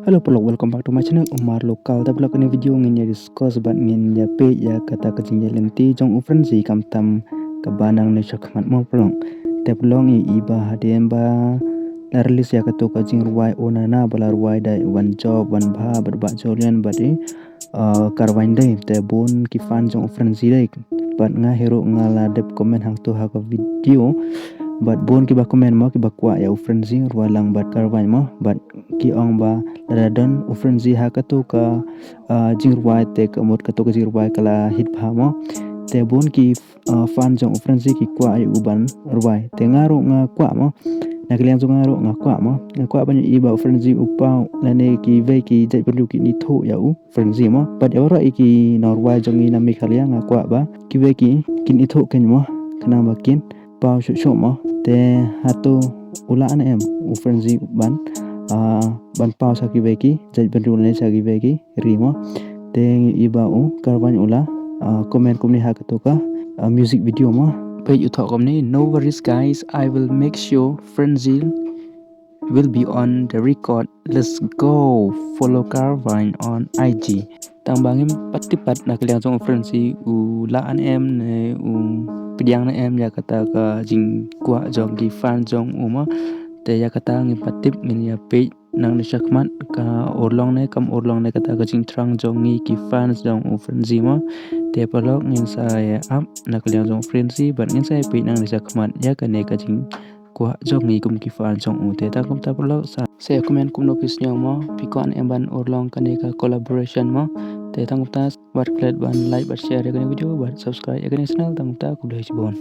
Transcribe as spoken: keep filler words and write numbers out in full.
Hello paralok, welcome back to my channel Umar Local. Te paralok, kane video ngin ïa discuss bad ngin ïa peit ïa kata ka jingïalynti jong u Frenzy khamtam kaba nangne shakhmat mo paralok. Te paralok, ngi i ba hadien ba la release ïa kato ka jingrwai O Nana ba la rwai da i One Job, One Bha bad Bah Jolyon bad i, uh, Karvine Day. Te bun ki fan jong u Frenzy Day bad nga hi ruh nga la dep comment hangto ha ka video. Bad bun kiba comment mo, kiba kwah ïa u Frenzy rwai lang bad Karvine mo, bad ki ong ba lada don u Frenzy ha kato ka, ah, jingrwai te ka mut kato ka jingrwai ka la hit bha mo. Te bun ki, ah, fan jong u Frenzy ki kwah ïa u ban rwai. Te nga ruh nga kwah mo. Na ka liang jong nga ruh nga kwah mo. Nga kwah ban ïohi ba u Frenzy u paw lane kiwei ki jaitbynriew kin ithuh ïa u Frenzy mo. Bad ïa baroh i ki nongrwai jong ngi na Meghalaya nga kwah ba kiwei ki kin ithuh kein mo, khnang ba kin paw shuh shuh mo. Te hato u lah ne em u Frenzy ban, ah, ban paw sha kiwei ki jaitbynriew lane sha kiwei ki ri mo. Te ngi i ba u Karvine u la, ah, comment kumne ha kato ka, ah, music video mo. Peit u thoh kumne: "No worries guys, I will make sure Frenzy will be on the record. Let's go. Follow Karvine on I G." Tang ba ngim pat tip pat na ka liang jong u Frenzy u lah ne em ne u pdiang ne em ïa kata ka jingkwah jong ki fan jong u mo. Te ïa kata ngim pat tip, ngin ïa peit nangne shakhmat ka urlong ne kam urlong ne kata ka jingthrang jong ngi ki fan jong u Frenzy mo. Te paralok, ngin sa ïa ap na ka liang jong u Frenzy bad ngin sa ïa peit nangne shakhmat ïa kane ka jing kwah jong ngi kum ki fan jong u. Te tang kumta paralok, sa, sa comment kumno phi sngew mo, phi kwah ne em ban urlong kane ka collaboration mo. Te tang kumta wat klet ban like bad share ïa kane video bad subscribe ïa kane channel. Tang kumta, khublei shibun.